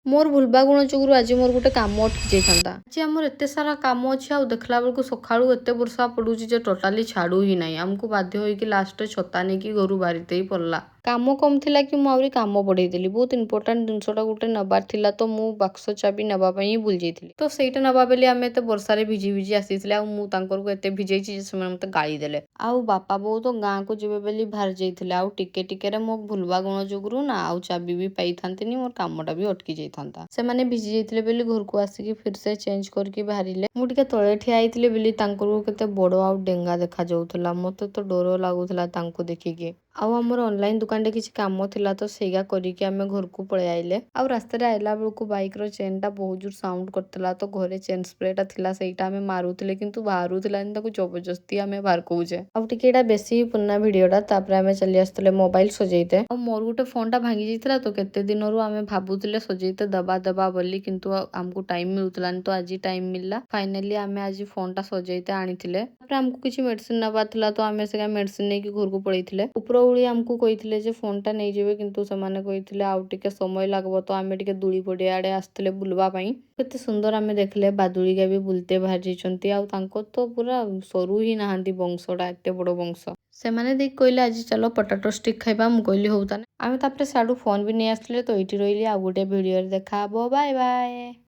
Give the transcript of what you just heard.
ମୋର ଭୁଲବା ଗୁଣ ଯୋଗୁରୁ ଆଜି ମୋର ଗୋଟେ କାମ ଅଟକି ଯାଇଥାନ୍ତା। ଆଜି ଆମର ଏତେ ସାରା କାମ ଅଛି, ଆଉ ଦେଖିଲା ବେଳକୁ ସକାଳୁ ଏତେ ବର୍ଷା ପଡୁଛି ଯେ ଟୋଟାଲି ଛାଡୁ ହିଁ ନାହିଁ। ଆମକୁ ବାଧ୍ୟ ହୋଇକି ଲାଷ୍ଟରେ ଛତା ନେଇକି ଘରୁ ବାହାରିତେ ହିଁ ପଡିଲା। କାମ କମ୍ ଥିଲା କି ମୁଁ ଆହୁରି କାମ ବଢ଼େଇଦେଲି। ବହୁତ ଇମ୍ପୋର୍ଟାଣ୍ଟ ଜିନିଷଟା ଗୋଟେ ନେବାର ଥିଲା, ତ ମୁଁ ବାକ୍ସ ଚାବି ନେବା ପାଇଁ ହିଁ ଭୁଲି ଯାଇଥିଲି। ତ ସେଇଟା ନେବା ବୋଲି ଆମେ ଏତେ ବର୍ଷାରେ ଭିଜି ଭିଜି ଆସିଥିଲେ। ଆଉ ମୁଁ ତାଙ୍କରକୁ ଏତେ ଭିଜେଇଛି ଯେ ସେମାନେ ମୋତେ ଗାଳି ଦେଲେ। ଆଉ ବାପା ବୋଉ ତ ଗାଁକୁ ଯିବେ ବୋଲି ବାହାରି ଯାଇଥିଲେ। ଆଉ ଟିକେ ଟିକେରେ ମୋ ଭୁଲବା ଗୁଣ ଯୋଗୁରୁ ନା ଆଉ ଚାବି ବି ପାଇଥାନ୍ତିନି, ମୋର କାମଟା ବି ଅଟକି ଯାଇଥାନ୍ତା। ସେମାନେ ଭିଜି ଯାଇଥିଲେ ବୋଲି ଘରକୁ ଆସିକି ଫିର ସେ ଚେଞ୍ଜ କରିକି ବାହାରିଲେ। ମୁଁ ଟିକେ ତଳେ ଠିଆ ହେଇଥିଲି ବୋଲି ତାଙ୍କର କେତେ ବଡ଼ ଆଉ ଡେଙ୍ଗା ଦେଖାଯାଉଥିଲା। ମୋତେ ତ ଡର ଲାଗୁଥିଲା ତାଙ୍କୁ ଦେଖିକି। ଆଉ ଆମର ଅନଲାଇନ୍ ଦୋକାନରେ କିଛି କାମ ଥିଲା, ତ ସେଇଗା କରିକି ଆମେ ଘରକୁ ପଳେଇ ଆଇଲେ। ଆଉ ରାସ୍ତାରେ ଆଇଲା ବେଳକୁ ବାଇକ୍ର ଚେନ୍ଟା ବହୁତ ଜୋର ସାଉଣ୍ଡ କରିଥିଲା, ତ ଘରେ ଚେନ୍ ସ୍ପ୍ରେଟା ଥିଲା, ସେଇଟା ଆମେ ମାରୁଥିଲେ, କିନ୍ତୁ ବାହାରୁଥିଲାନି। ତାକୁ ଜବରଦସ୍ତି ଆମେ ବାହାର କହୁଛେ। ଆଉ ଟିକେ ଏଇଟା ବେଶୀ ପୁରୁଣା ଭିଡ଼ିଓଟା। ତାପରେ ଆମେ ଚାଲି ଆସିଥିଲେ ମୋବାଇଲ ସଜେଇତେ। ଆଉ ମୋର ଗୋଟେ ଫୋନଟା ଭାଙ୍ଗି ଯାଇଥିଲା, ତ କେତେ ଦିନରୁ ଆମେ ଭାବୁଥିଲେ ସଜେଇତେ ଦବା ଦବା ବୋଲି, କିନ୍ତୁ ଆଉ ଆମକୁ ଟାଇମ୍ ମିଳୁଥିଲାନି। ତ ଆଜି ଟାଇମ୍ ମିଳିଲା, ଫାଇନାଲି ଆମେ ଆଜି ଫୋନଟା ସଜେଇତେ ଆଣିଥିଲେ। ତାପରେ ଆମକୁ କିଛି ମେଡିସିନ ନେବାର ଥିଲା, ତ ଆମେ ସେ ମେଡିସିନ ନେଇକି ଘରକୁ ପଳେଇଥିଲେ। ଉପର ଓଳି ଆମକୁ କହିଥିଲେ ଯେ ଫୋନଟା ନେଇଯିବେ, କିନ୍ତୁ ସେମାନେ କହିଥିଲେ ଆଉ ଟିକେ ସମୟ ଲାଗିବ। ତ ଆମେ ଟିକେ ଦୂଳି ପଡ଼ିଆ ଆଡ଼େ ଆସିଥିଲେ ବୁଲବା ପାଇଁ। କେତେ ସୁନ୍ଦର ଆମେ ଦେଖିଲେ, ବାଦୁଳିକା ବି ବୁଲତେ ବାହାରି ଯାଇଛନ୍ତି। ଆଉ ତାଙ୍କର ତ ପୁରା ସରୁ ହିଁ ନାହାନ୍ତି ବଂଶଟା, ଏତେ ବଡ଼ ବଂଶ। ସେମାନେ ଦେଖି କହିଲେ, "ଆଜି ଚାଲ ପଟାଟୋ ଷ୍ଟିକ୍ ଖାଇବା।" ମୁଁ କହିଲି, "ହଉ ତାହେଲେ।" ଆମେ ତାପରେ ସିଆଡ଼ୁ ଫୋନ୍ ବି ନେଇ ଆସିଥିଲେ। ତ ଏଇଠି ରହିଲି, ଆଉ ଗୋଟେ ଭିଡ଼ିଓରେ ଦେଖା ହବ। Bye bye.